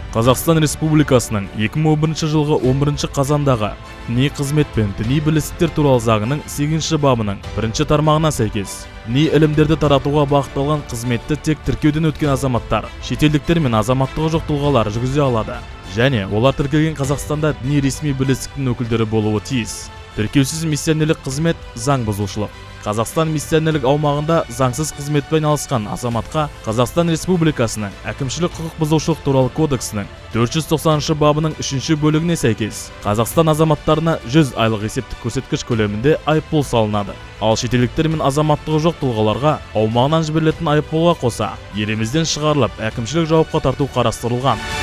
Қазақстан Республикасының 2011 жылғы 11 қазандағы Діни қызмет пен діни бірлестіктер туралы заңының 8 бабының бірінші тармағына сәйкес, діни ілімдерді таратуға бағытталған қызметті тек тіркеуден өткен азаматтар, шетелдіктер мен азаматтығы жоқ тұлғалар жүргізе алады және олар тіркелген Қазақстанда діни ресми бірлестіктің өкілдері болуы тиіс. Тіркеусіз миссионерлік қызмет – заң бұзушылық. Қазақстан миссионерлік аумағында заңсыз қызметпен айналысқан азаматқа Қазақстан Республикасының Әкімшілік құқық бұзушылық туралы кодексінің 490 бабының 3 бөлігіне сәйкес, Қазақстан азаматтарына 100 айлық есептік көрсеткіш көлемінде айыппұл салынады. Ал шетелдіктер мен азаматтығы жоқ тұлғаларға аумағынан жіберілетін айыппұлға қоса, елімізден шығарылып, әкімшілік жауапқа тарту қарастырылған.